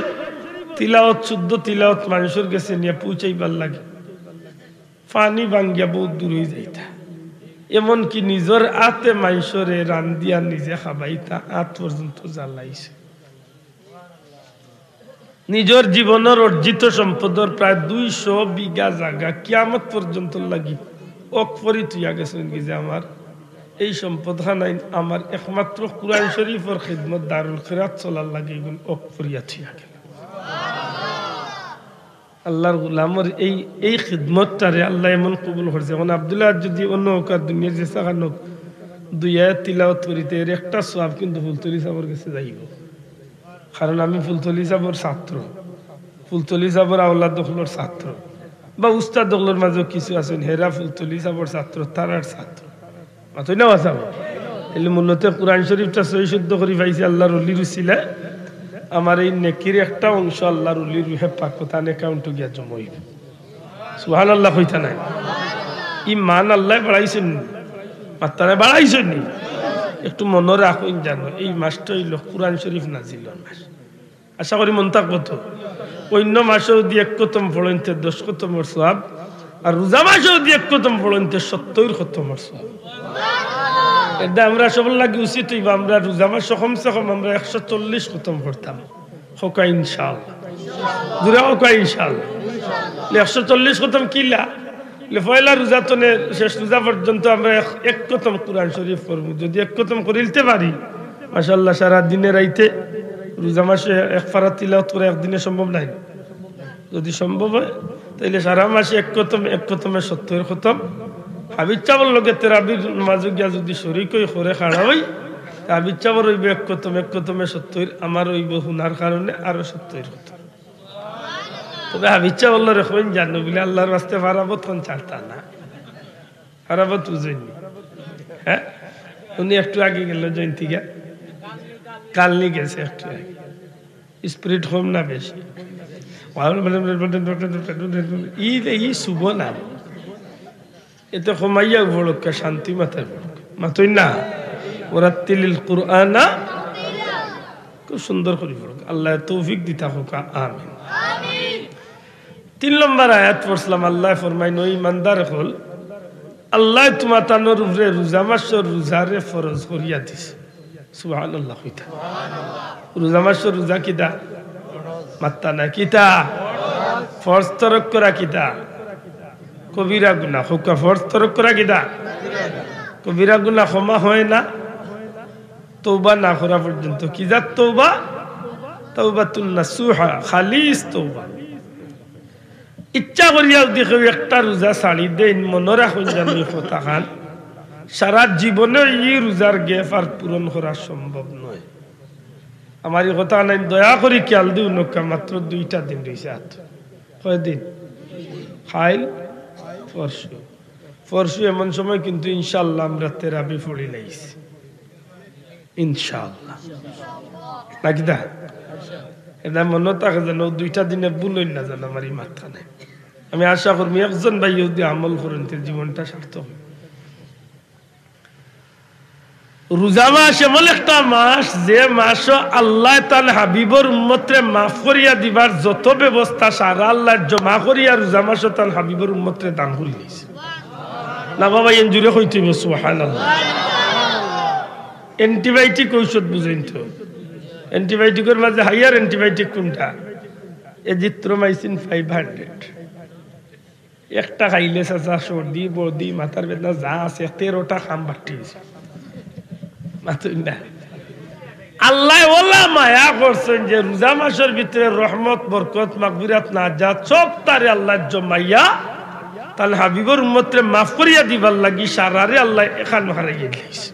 তিলাওত, শুদ্ধ তিলাওত মানষর গেছে নিয়া পৌঁছাইবার লাগি পানি ভাঙ্গিয়া বউত দূর অইযাইতা। এমনকি নিজর আতে মানষরে রান্দিয়া নিজে খাবাইতা, আত পর্যন্ত জ্বালাইছে। নিজর জীবনর অর্জিত সম্পদর প্রায় দুইশো বিঘা জাগা কিয়ামত পর্যন্ত লাগি অকফ করি থুইয়া গেছইন কি যে আমার এই সম্পদ খানাইন আমার একমাত্র কুরআন শরীফর খিদমত দারুল খিরাত চলার লাগি ইগুন অকফ করিয়া থুইয়া গেলা। আল্লাহর গোলামর এই, এই খিদমতটারে আল্লায় এমন কবুল করছে। এখন আব্দুল্লাহ যদি অন্য হউক আর দুনিয়ার যে সাখান হউক, দুই আয়াত তিলাওত করিতে এর একটা সওয়াব কিন্তু ফুলতলি সাবর গেছে যাইবো। কারণ আমি ফুলতলি সাবর ছাত্র, ফুলতলি সাবর আওলাদ অকলর ছাত্র, বা উস্তাদ অকলর মাঝেও কিছু আছইন, হেরা ফুলতলি সাবর ছাত্র, তারার ছাত্র। মাতইন না বা ছাব? এলে মূলত কুরআন শরীফটা সহি শুদ্ধ করি পাইছি আল্লাহর অলির উসিলায়। আমার এই নেকির একটা অংশ আল্লাহর অলির রুহে পাকো তান অ্যাকাউন্টো গিয়া জমা অইবো। সুবহানাল্লাহ কইতা নায়? ই মান আল্লায় বাড়াইছইন নি? মাতইন না, বাড়াইছইন নি? একটু মনো রাখইন জানো, এই মাসটা অইলো কুরআন শরীফ নাজিলর মাস। আশা করি মনো থাকবো তো। অইন্য মাসে যদি এক খতম পড়ইন তে দশ খতমর সওয়াব, আর রোজা মাসে যদি এক খতম পড়ইন তে সত্তইর খতমর সওয়াব। এরদায় আমরা সবর লাগি উচিত অইবো, আমরা রোজা মাসে কমসে কম আমরা একশো চল্লিশ খতম পড়তাম। কউক্কা ইনশাআল্লাহ। জোরে কউক্কা ইনশাআল্লাহ। একশো চল্লিশ খতম কিলা? লে পয়লা রোজা তনে শেষ রোজা পর্যন্ত আমরা এক, এক খতম কুরআন শরীফ পড়মু। যদি এক খতম করিলতে পারি, মাশাআল্লাহ, সারা দিনে রাইতে রোজা মাসে এক পারা তিলাওত করা একদিনে সম্ভব নায়? যদি সম্ভব অয়, তাইলে সারা মাসে এক খতম, এক খতমে সত্তইর খতম। হাফিজ ছাবর লগে তেরাবির নামাজো গিয়া যদি শরিক অই, করে খাড়া অই, তে হাফিজ ছাবর অইবো এক খতম, এক খতমে সত্তইর, আমার অইবো হুনার কারণে আরো সত্তইর খতম। তবে হাফিজ ছাব আল্লাহরে কইন জানো বুলে আল্লাহর ওয়াস্তে ফারাবত খান ছাড়তা না। ফারাবত বুঝইন নি? হ্যাঁ? উনি একটু আগে গেলা জয়ন্তিকা। কালনি গেছে একটু আগে। স্পিরিট কম না বেশি? ই, ই শুভ না। এতে কমাইয়া পড়উক্কা, শান্তি মাতায় পড়উক্কা। মাতইন না? ওরাত্তিলিল কুরআনা। খুব সুন্দর করি পড়উক্কা। আল্লায় তৌফিক দিতা কউক্কা, আমিন। তিন নম্বর আয়াত পড়ছিলাম, আল্লায় ফরমাইন, "ও ইমানদার অকল, আল্লায় তুমাতানর উপরে রোজা মাসর রোজারে ফরজ করিয়া দিছে।" সুবহানাল্লাহ কইতা। রোজা মাসর রোজা কিতা? মাতইন না কিতা? ফরজ তরক করা কিতা? কবিরা গুনাহ। কউক্কা, ফরজ তরক করা কিতা? কবিরা গুনাহ ক্ষমা হয় না তওবা না করা পর্যন্ত। কি জাত তওবা? তাওবাতুন নাসুহা, খালিস তওবা। ইচ্ছা করিয়া যদি কেউ একটা রোজা ছাড়ি দেইন, মনো রাখইন জানো ই কথাখান, সারা জীবনে ই রোজার gap আর পূরণ করা সম্ভব নয়। আমার ই কথা নাই, দয়া করি খেয়াল দিও নক্কা, মাত্র দুইটা দিন রইছে আর। কয়দিন? কাইল, পরশু। পরশু এমন সময় কিন্তু ইনশাআল্লাহ আমরা তেরাবি পড়িলাইছি। ইনশাআল্লাহ। নাকিতা? এটা মনো থাকে যেন, ও দুইটা দিনে ভুল অইল না যেন, আমার ই মাথা নাই। আমি আশা করমু একজন ভাই যদি আমল করইন, তে জীবনটা সার্থক অইবো। রোজা মাস এমন একটা মাস, যে মাসো আল্লায় তান হাবিবর উম্মতরে মাফ করিয়া দিবার যত ব্যবস্থা সারা আল্লায় জমা করিয়া রোজা মাসো তান হাবিবর উম্মতরে দান করি দিছে। না বাবা, এন জুরে কইতে অইবো, সুবহানাল্লাহ। অ্যান্টিবায়োটিক ঔষধ বুঝইন তো, অ্যান্টিবায়োটিকর মাঝে higher অ্যান্টিবায়োটিক কোনটা? Azithromycin five hundred। একটা খাইলে চাচা সর্দি, বর্দি, মাথার বেদনা যা আছে, তেরোটা কাম বাট্টি অইছে। মাতইন না। আল্লায় ওলা মায়া করছইন যে রোজা মাসর ভিতরে রহমত, বরকত, মাগফিরাত, নাজাত সব তারে আল্লায় জমাইয়া তান হাবিবর উম্মতরে মাফ করিয়া দিবার লাগি সারারে আল্লায় এখান হারাইয়া দিলাইছে।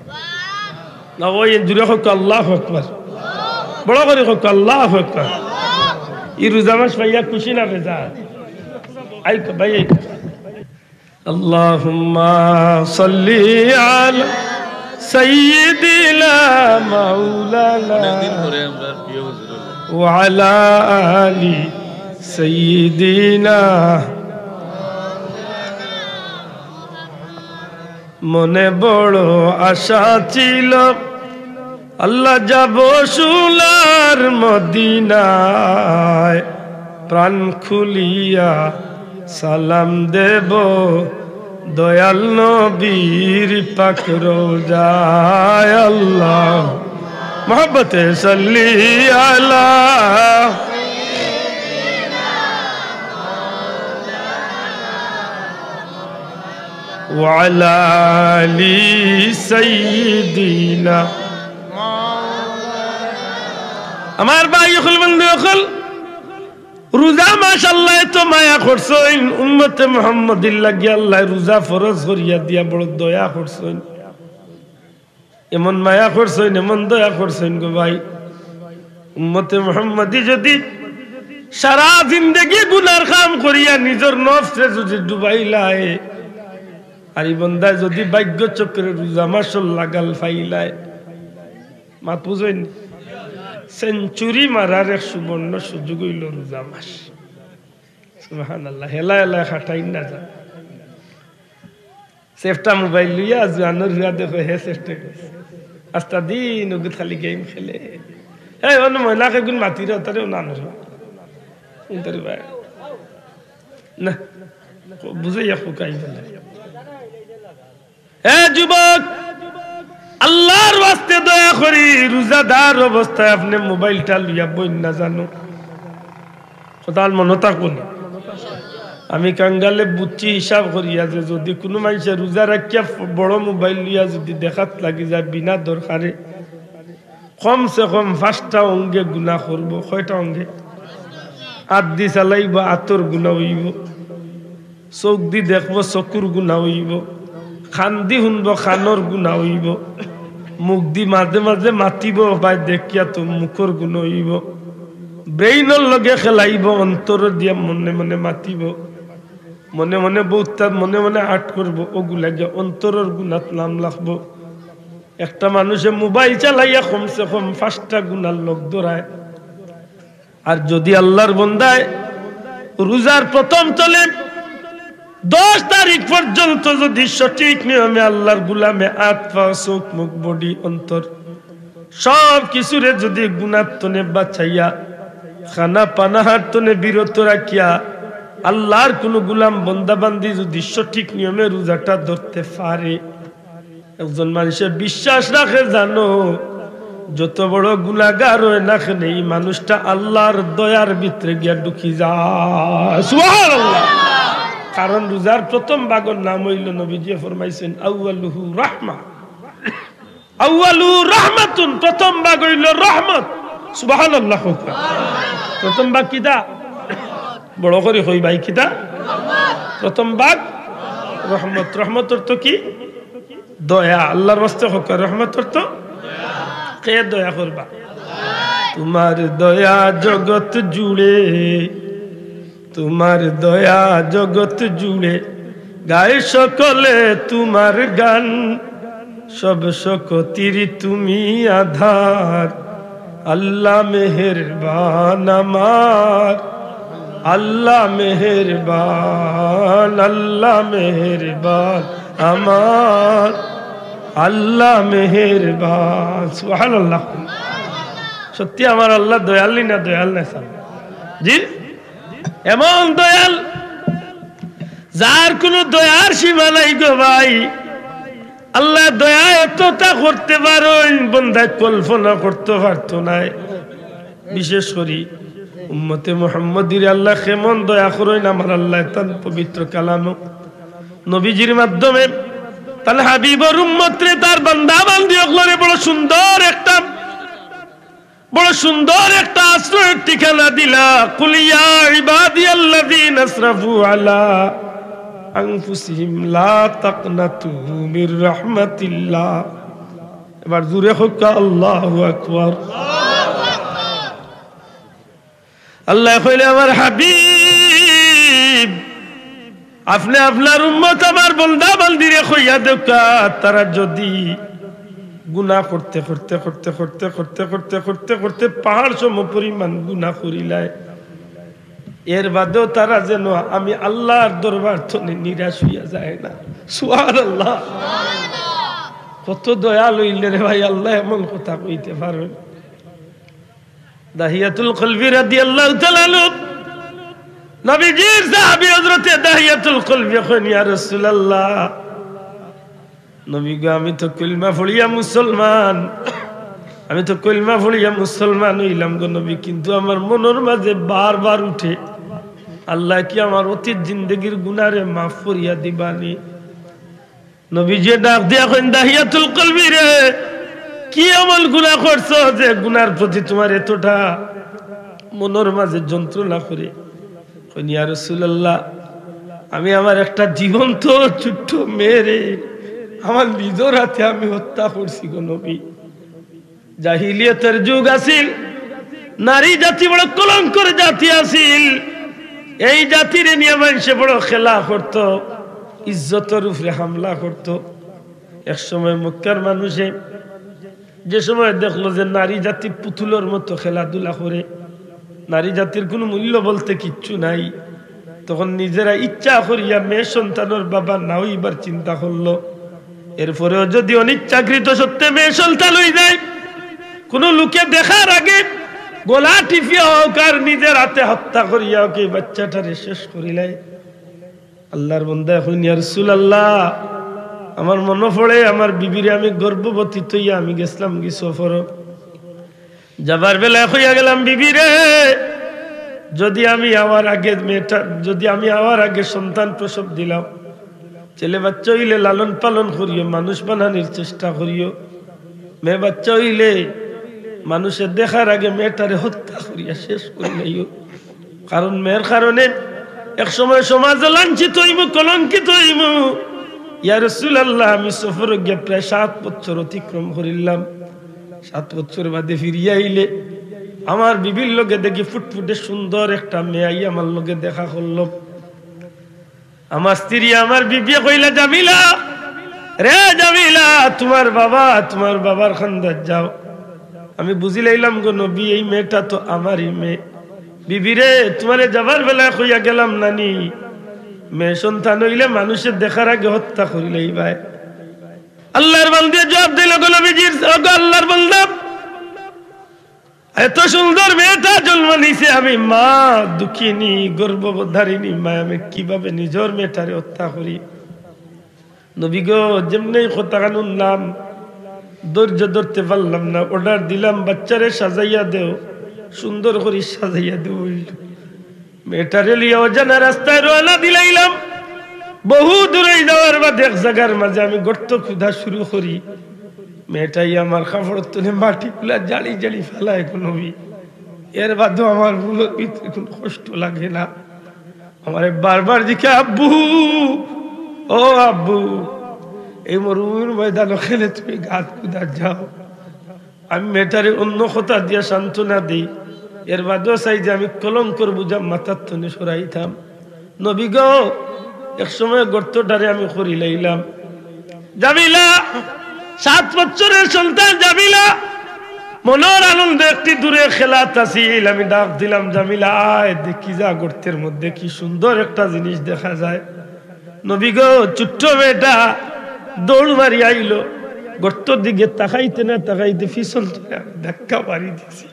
না, ওই জুরে কউক্কা আল্লাহু আকবার। বড় করি কউক্কা আল্লাহু আকবার। ই রোজা মাস পাইয়া খুশি না বেজার? আই কো ভাই, আই কো। اللهم صل على سيدنا مولانا অনেকদিন পরে আমরা প্রিয় হুজুর হলো। وعلى آل سيدنا। মনে বড় আশা ছিল, আল্লাহ, যাব সোনার মদিনায়। প্রাণ খুলিয়া সালাম দেব দয়াল নবীর পাক রোজায়। আল্লাহ, মহব্বতে সাল্লি আলা ওয়া আলা আলি সাইয়্যিদিনা। আমার ভাই অকল, বন্ধু অকল, রোজা মাস আল্লায় এত মায়া করছইন, উম্মতে মুহাম্মদীর লাগি আল্লায় রোজা ফরজ করিয়া দিয়া বড় দয়া করছইন। এমন মায়া করছইন, এমন দয়া করছইন গো ভাই। উম্মতে মুহাম্মদী যদি সারা জিন্দেগি গুনার কাম করিয়া নিজর নফসরে যদি ডুবাইলায়, আর ই বন্দায় যদি ভাগ্য চক্রে রোজা মাসর লাগাল পাইলায়, মাত বুঝইন? সেঞ্চুরি মারার এক সুবর্ণ সুযোগ অইলো রোজা মাস। সুবহানাল্লাহ, হেলা হেলা খাটাইন না যা। সেফটা মোবাইল লইয়া জুয়ানর হুয়া দেখো, হে সেফটে গেছে। আস্তা দিন ওগুত খালি গেম খেলে। এই অন্য ময়নাকে গুণ মাতিরা, তারে অন্য আনর হুয়া। উনতারে ভাই। না, বুঝাইয়া ফুকাই ফেলে। হে যুবক, আল্লাহর ওয়াস্তে দয়া করি, রোজাদার অবস্থায় আপনে মোবাইলটা লইয়া বইন না জানো। কথা মনো থাকবো না। আমি কাঙ্গালে বুঝছি হিসাব করিয়া যে যদি কুনু মানষে রোজা রাখিয়া ফ-, বড় মোবাইল লইয়া যদি দেখাত লাগি যায় বিনা দরকারে, কমসে কম পাঁচটা অঙ্গে গুনা করবো। কয়টা অঙ্গে? আত দি চালাইবো, আতর গুনা অইবো। চউখ দি দেখবো, চকুর গুনা অইবো। কান দি হুনবো, কানর গুনা অইবো। মুখ দি মাঝে মাঝে মাতিবো, ভাই দেখিয়া তো মুখর গুনা অইবো। ব্রেইনর লগে খেলাইবো, অন্তর দিয়া মনে মনে মাতিবো। মনে মনে বউততা মনে মনে আট করবো, ওগুলা গিয়া অন্তরর গুনাত নাম লাগবো। একটা মানুষে মোবাইল চালাইয়া কমসে কম পাঁচটা গুনার লগ ধরায়। আর যদি আল্লাহর বন্দায় রোজার প্রথম তনে দশ তারিখ পর্যন্ত যদি সঠিক নিয়মে আল্লাহর গুলামে আত, পাও, চউখ, মুখ, বডি, অন্তর সব কিছুরে যদি গুনার তনে বাঁচাইয়া, খানা পানাহার তনে বিরত রাখিয়া, আল্লাহর কুনু গুলাম বন্দাবান্দি যদি সঠিক নিয়মে রোজাটা ধরতে পারে, একজন মানষে বিশ্বাস রাখে জানো, যত বড় গুনাগার অয় না কেনে, ই মানুষটা আল্লাহর দয়ার ভিতরে গিয়া ঢুকি যায়। সুবহানাল্লাহ। কারণ রোজার প্রথম ভাগর নাম অইলো, নবীজিয়ে ফরমাইছইন, আউয়ালুহু রাহমা। আউয়ালুহু রাহমাতুন, প্রথম ভাগ অইলো রহমত। সুবহানাল্লাহ কউক্কা। প্রথম ভাগ কিতা? বড় করি কই ভাই, কিতা? প্রথম ভাগ রহমত। রহমত অর্থ কি? দয়া। আল্লাহর ওয়াস্তে কউক্কা, রহমত অর্থ কে দয়া করবা? তোমার দয়া জগৎ জুড়ে, তোমার দয়া জগৎ জুড়ে, গায় সকলে তোমার গান। সব শক্তির তুমি আধার, আল্লাহ মেহেরবান আমার, আল্লাহ মেহেরবান, আল্লাহ মেহেরবান আমার, আল্লাহ মেহেরবান। সুবহানাল্লাহ। সত্যি আমার আল্লাহ দয়াল নি না, দয়াল না সাব? জি, এমন দয়াল, যার কুনু দয়ার সীমা নাই গো ভাই। আল্লায় দয়া এতটা করতে পারইন, বন্দায় কল্পনা করতে পারতো নায়। বিশেষ করি উম্মতে মুহাম্মদীরে আল্লায় কেমন দয়া করইন, আমার আল্লায় তান পবিত্র কালামো নবীজির মাধ্যমে তান হাবিবর উম্মতরে, তার বান্দা বান্দি অকলরে বড় সুন্দর একটা বড় সুন্দর একটা আশ্রয়ের ঠিকানা দিলা, কুল ইয়া ইবাদিয়াল্লাযীনা আসরাফু আলা আনফুসিহিম লা তাকনাতু মির রাহমাতিল্লাহ। এবার জোরে কউক্কা, আল্লাহু আকবার। আল্লায় কইলে, আমার হাবিব, আপনে আপনার উম্মত আমার বন্দা বান্দিরে কইয়া দেউক্কা, তারা যদি গুনা করতে করতে করতে করতে করতে করতে করতে করতে পাহাড় সম পরিমাণ গুনা করিলায়, এর বাদেও তারা যেন আমি আল্লাহর দরবার তনে নিরাশ অইয়া যায় না। সুবহানাল্লাহ। কত দয়াল অইলে রে ভাই, আল্লায় এমন কথা কইতে পারইন। দাহিয়াতুল কলবি রাদিয়াল্লাহু তাআলা আনহু নবীজির সাহাবী হযরতে দাহিয়াতুল কলবি কইন, "ইয়া রাসূলুল্লাহ, নবী গো, আমি তো কলমা পড়িয়া মুসলমান, আমি তো কলমা পড়িয়া মুসলমান অইলাম গো নবী, কিন্তু আমার মনর মাঝে বারবার উঠে, আল্লায় কি আমার অতীত জিন্দেগির গুনারে মাফ করিয়া দিবানি?" নবীজিয়ে ডাক দিয়া কইন, "দাহিয়াতুল কলবি রে, কি এমন গুনা করছো যে গুনার প্রতি তুমার এতটা মনর মাঝে যন্ত্রণা করে?" কইন, "ইয়া রাসূলুল্লাহ, আমি আমার একটা জীবন্ত ছোট্ট মেয়েরে আমার নিজর হাতে আমি হত্যা করছি গো নবী।" জাহিলিয়তর যুগ আছিল, নারী জাতি বড় কলঙ্কর জাতি আছিল। এই জাতিরে নিয়া মানষে বড় খেলা করত, ইজ্জতর উপরে হামলা করত। এক সময় মক্কার মানুষে যে সময় দেখলো যে নারী জাতি পুতুলর মতো খেলাধুলা করে, নারী জাতির কুনু মূল্য বলতে কিচ্ছু নাই, তখন নিজেরা ইচ্ছা করিয়া মেয়ে সন্তানর বাবা না অইবার চিন্তা করলো। এরপরেও যদি অনিচ্ছাকৃত সত্ত্বে মেয়ে সন্তান অই যায়, কুনু লোকে দেখার আগে গলা টিপিয়া হউক আর নিজের হাতে হত্যা করিয়া হউক, এই বাচ্চাটারে শেষ করিলাই। আল্লাহর বান্দায় কইন, "ইয়া রাসূলুল্লাহ, আমার মনো পড়ে আমার বিবিরে আমি গর্ভবতী থইয়া আমি গেছলাম গি সফর। যাবার বেলায় কইয়া গেলাম, 'বিবিরে, যদি আমি আওয়ার আগে মেয়েটা, যদি আমি আওয়ার আগে সন্তান প্রসব দিলাম, ছেলে বাচ্চা অইলে লালন পালন করিও, মানুষ বানানির চেষ্টা করিও, মেয়ে বাচ্চা অইলে মানুষে দেখার আগে মেয়েটারে হত্যা করিয়া শেষ করিলাইও।'" কারণ মেয়ের কারণে এক সময় সমাজে লাঞ্ছিত অইমু, কলঙ্কিত অইমু। ইয়া রাসূলুল্লাহ, আমি সফর গিয়া প্রায় সাত বছর অতিক্রম করিলাম। সাত বছর বাদে ফিরিয়া আইলে আমার বিবির লগে দেখি ফুটফুটে সুন্দর একটা মেয়ে আইয়া আমার লগে দেখা করলো। আমার স্ত্রী, আমার বিবিয়ে কইলা, "জামিলা, রে জামিলা, তুমার বাবা, তুমার বাবার খান্দাত যাও।" আমি বুঝিলাইলাম গো নবী, এই মেয়েটা তো আমারই মেয়ে। "বিবি রে, তুমারে যাবার বেলায় কইয়া গেলাম না নি, মেয়ে সন্তান অইলে মানুষে দেখার আগে হত্যা করিলাইবায়।" আল্লাহর বান্দায় জবাব দিল, "গো নবীজির, ও গো আল্লাহর বান্দা, এত সুন্দর মেয়েটা জন্ম নিছে, আমি মা দুঃখিনী, গর্ভধারিণী মা, আমি কিভাবে নিজর মেয়েটারে হত্যা করি?" নবী গো, যেমনেই কথাখান হুনলাম, ধৈর্য ধরতে পারলাম না, order দিলাম, "বাচ্চারে সাজাইয়া দেও, সুন্দর করি সাজাইয়া দেও।" মেয়েটারে লইয়া অজানা রাস্তায় রওয়ানা দিলাইলাম। বহু দূরে যাওয়ার বাদে এক জাগার মাঝে আমি গর্ত খুদা শুরু করি। মেয়েটাই আমার কাপড়র তলে মাটিগুলা জাড়ি জাড়ি ফালায় গো নবী। এর বাদেও আমার মনর ভিতরে কুনু কষ্ট লাগে না। আমারে বারবার জিকে, "আব্বু, ও আব্বু, এই মরুভূমির ময়দানো কেনে তুমি গাত খুদাত যাও?" আমি মেয়েটারে অন্য কথা দিয়া সান্ত্বনা দেই, এর বাদেও চাই যে আমি কলঙ্কর বুঝা মাথার তনে সরাইতাম। নবী গো, এক সময় গর্তটারে আমি করিলাইলাম। জামিলা, সাত বছরের সন্তান জামিলা, মনর আনন্দে একটি দূরে খেলাত আছিল। আমি ডাক দিলাম, "জামিলা, আয়, দেখি যা গর্তের মধ্যে কি সুন্দর একটা জিনিস দেখা যায়।" নবী গো, ছোট্ট মেয়েটা দৌড় মারি আইলো, গর্তর দিকে তাকাইতে না তাকাইতে পিছন তনে আমি ধাক্কা মারি দিছি।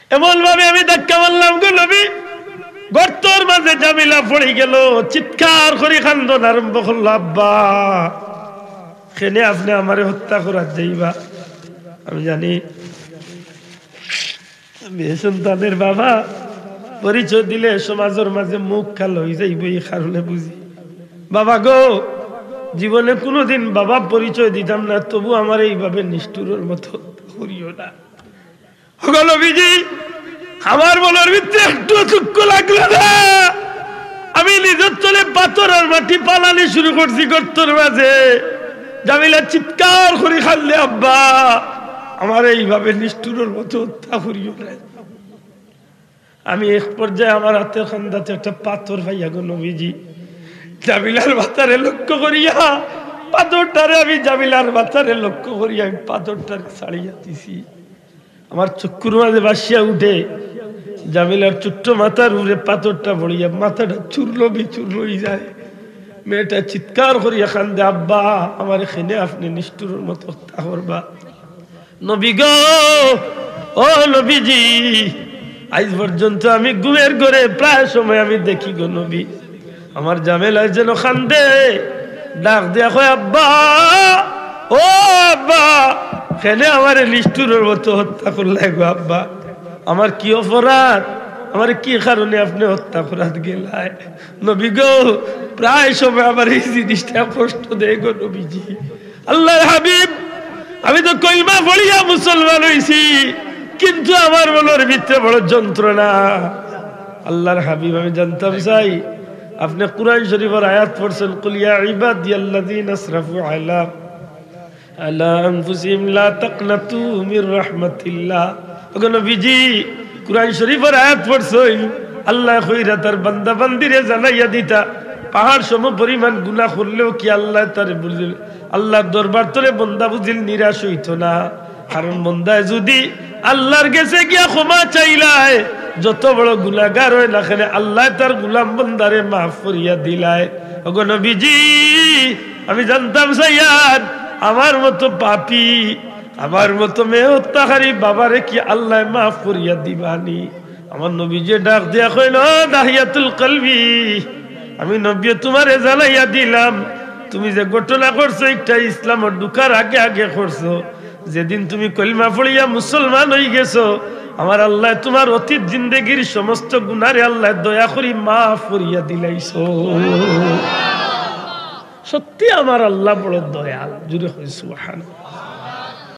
এমন ভাবে আমি ধাক্কা মারলাম গো নবী, গর্তর মাঝে জামিলা পড়ি গেল, চিৎকার করি কান্দন আরম্ভ করলো, "আব্বা, কেনে আপনে আমারে হত্যা করাত যাইবা?" আমি জানি মেয়ে সন্তানের বাবা পরিচয় দিলে সমাজর মাঝে মুখ কালা অই যাইবো, এই কারণে বুঝি। বাবা গো, জীবনে কুনুদিন বাবা পরিচয় দিতাম না, তবু আমারে এইভাবে নিষ্ঠুরর মতো করিও না। ওগো নবীজি, আমার মনর ভিতরে একটু দুঃখ লাগলো না। আমি নিজর তলে পাথর আর মাটি ফালানি শুরু করছি গর্তর মাঝে। জামিলা চিৎকার করি কান্দে, "আব্বা, আমারে এইভাবে নিষ্ঠুরর মতো হত্যা করিও না।" আমি এক পর্যায়ে আমার আতর কান্দাত একটা পাথর পাইয়া গো নবীজি, জামিলার মাথারে লক্ষ্য করিয়া, পাথরটারে আমি জামিলার মাথারে লক্ষ্য করিয়া আমি পাথরটারে ছাড়িয়া দিছি। আমার চক্ষুর মাঝে ভাসিয়া উঠে জামিলার ছোট্ট মাথার উপরে পাথরটা পড়িয়া মাথাটা চূর্ণ বিচূর্ণ অই যায়। মেয়েটা চিৎকার করিয়া কান্দে, "আব্বা, আমারে কেনে আপনে নিষ্ঠুরর মতো হত্যা করবা?" নবী গো, ও নবীজি, আইজ পর্যন্ত আমি ঘুমের ঘরে প্রায় সময় আমি দেখি গো নবী, আমার জামেলায় যেন কান্দে, ডাক দিয়া কয়, "আব্বা, ও আব্বা, কেনে আমারে নিষ্ঠুরর মতো হত্যা করলায় গো আব্বা? আমার কি অপরাধ? আমারে কি কারণে আপনে হত্যা করাত গেলায়? নবী গো, প্রায় সময় আমারে এই জিনিসটা কষ্ট দেয় গো নবীজি।" আল্লাহর হাবিব, আমি তো কলমা পড়িয়া মুসলমান অইছি, কিন্তু আমার মনর ভিতরে বড় যন্ত্রণা। আল্লাহর হাবিব, আমি জানতাম চাই, আপনে কোরআন শরীফর আয়াত পড়ছইন, "কুল ইয়া ইবাদিয়াল্লাযীনা আসরাফু আলা, আলা আনফুসিহিম লা তাকনাতু মির রাহমাতিল্লাহ।" ওগো নবীজি, কোরআন শরীফর আয়াত পড়ছইন, আল্লায় কইরা তার বান্দা বান্দিরে জানাইয়া দিতা, পাহাড় সম পরিমাণ গুনাহ করলেও কি আল্লায় তারে বুঝিল, আল্লাহর দরবার তনে বন্দা বুঝিল নিরাশ অইতো না। কারণ বন্দায় যুদি আল্লাহর গেছে গিয়া ক্ষমা চাইলায়, যত বড় গুনাগার অয় না কেনে, আল্লায় তার গুলাম বন্দারে মাফ করিয়া দিলায়। ওগো নবীজি, আমি জানতাম চাইয়ার, আমার মতো পাপী, আমার মতো মেয়ে হত্যাকারী বাবারে কি আল্লায় মাফ করিয়া দিবানি? আমার নবীজি ডাক দিয়া কইন, "ও দাহিয়াতুল কলবি, আমি নবীয়ে তুমারে জানাইয়া দিলাম, তুমি যে ঘটনা করছো, একটা ইসলামো ঢুকার আগে আগে করছো। যেদিন তুমি কলমা পড়িয়া মুসলমান অইগেছো, আমার আল্লায় তুমার অতীত জিন্দেগির সমস্ত গুনারে আল্লায় দয়া করি মাফ করিয়া দিলাইছো।" সত্যি আমার আল্লাহ বড় দয়াল। জুরে কই সুবহানাল্লাহ।